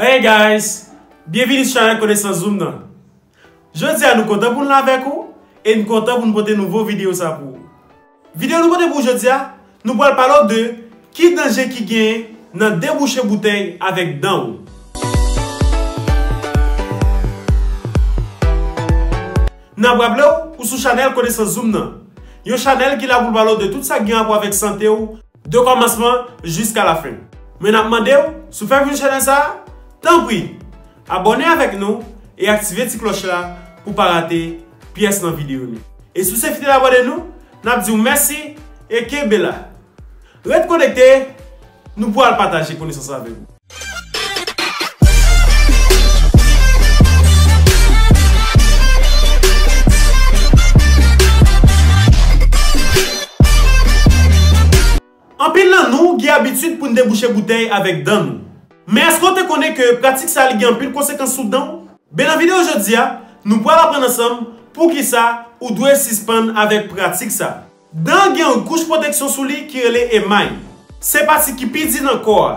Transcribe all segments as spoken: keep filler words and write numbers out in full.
Hey guys, byenvini sou chanèl Konesans Zoom nan. Jodi a nou kontan pou n la avèk ou e n kontan pou n pote nouvo videyo sa pou ou. Videyo nou pote pou ou jodi a, nou pral pale w de ki danje ki genyen nan debouche boutèy avèk dan ou. N ap raple w, ou sou chanèl Konesans Zoom nan. Yon chanèl ki la pou l pale w de tout sa k gen rapò avèk sante w, de kòmansman jiska lafen. Men n ap mande w, si w fèk vin chanèl sa a, tanpri, abòne avèk nou e aktive ti klòch la pou w pa rate pyès nan videyo nou. E si w se fidèl abòne nou, n ap di w mèsi e kenbe la. Ret konekte, nou pral pataje konesans avèk ou. Anpil nan nou gen abitid pou n debouche boutèy avèk dan nou. Men èske w te konnen ke pratik sa a li gen anpil konsekans sou dan w? Ben nan videyo jodi a, nou pral aprann ansanm poukisa ou dwe sispann avèk pratik sa. Dan gen yon kouch pwoteksyon sou li ki rele emay. Se pati ki pi di nan kò a.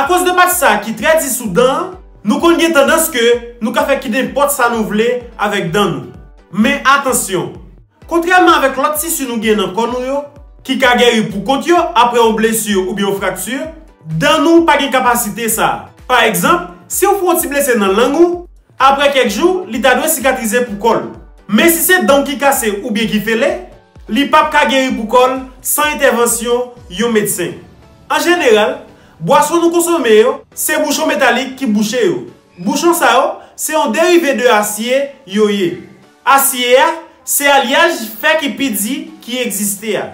Akoz de pati sa a ki trè di sou dan an, nou konn gen tandans ke nou ka fè ki nenpòt sa nou vle avèk dan nou. Men atansyon, kontrèlman avèk lòt tisi nou gen nan kò nou yo, ki ka geri poukont yo apre yon blesi oubyen yon frakti, dan nou pa gen kapasite sa a. Pa egzanp, si w fè yon ti blese nan lang ou, apre kèk jou, li ta dwe sikatrize pou kò l. Men si se dan w ki kase oubyen ki fele, li p ap ka geri pou kò l san entèvansyon yon medsen. An jeneral, bwason nou konsome yo, se bouchon metalik ki bouche yo. Bouchon sa yo, se yon derive de asye yo ye. Asye a, se alyaj fè ki pi di ki egziste a.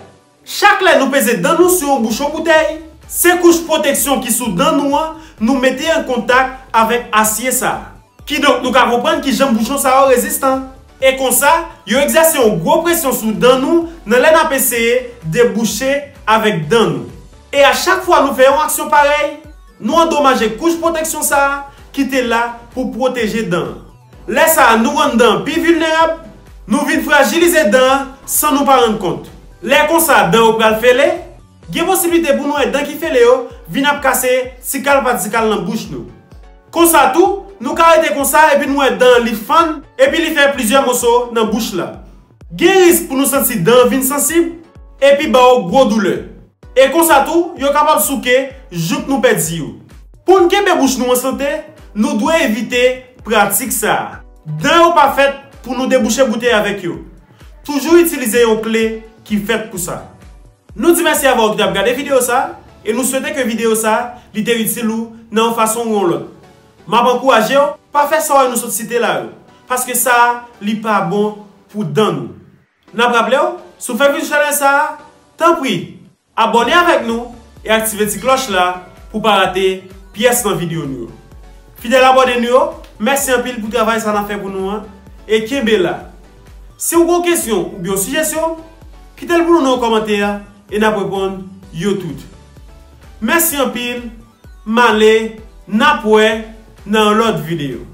Chak lè nou peze dan nou sou yon bouchon boutèy, se kouch pwoteksyon ki sou dan nou an nou mete an kontak avèk asye sa a. Kidonk, nou ka konprann kijan bouchon sa yo rezistan. E konsa, yo egzèse yon gwo presyon sou dan nou nan lè n ap eseye debouche avèk dan nou. E a chak fwa nou fè yon aksyon parèy, nou andomaje kouch pwoteksyon sa a ki te la pou pwoteje dan an. Lè sa a, nou rann dan an pi vilnerab, nou vin frajilize dan an san nou pa rann kont. Lè konsa, dan yo pral fele, gen posiblite pou nou wè dan ki fele yo vin ap kase tikal pa tikal nan bouch nou. Konsa tou, nou ka rete konsa epi nou wè dan an li fann epi li fè plizyè moso nan bouch la. Gen risk pou nou santi dan an vin sansib epi ba w gwo doulè. E konsa tou, yo kapab souke jouk nou pèdi yo. Pou n kenbe bouch nou an sante, nou dwe evite pratik sa a. Dan yo pa fèt pou nou debouche boutèy avèk yo. Toujou itilize yon kle ki fèt pou sa. Nou di mèsi avè w ki t ap gade videyo sa a, e nou swete ke videyo sa a, li te itil ou nan yon fason ou yon lòt. M ap ankouraje w, pa fè sa w wè nou sot site la yo, paske sa a, li pa bon pou dan nou. N ap raple w, si w fèk vin sou chanèl sa a, tanpri, abòne avèk nou e aktive ti klòch la pou w pa rate pyès nan videyo nou yo. Fidèl abòne nou yo, mèsi anpil pou travay sa n ap fè pou nou an, e kenbe la. Si w gen yon kesyon oubyen yon sijesyon, kite l pou nou nan yon kòmantè e n ap reponn yo tout. Mèsi anpil, m ale, n ap wè nan yon lòt videyo.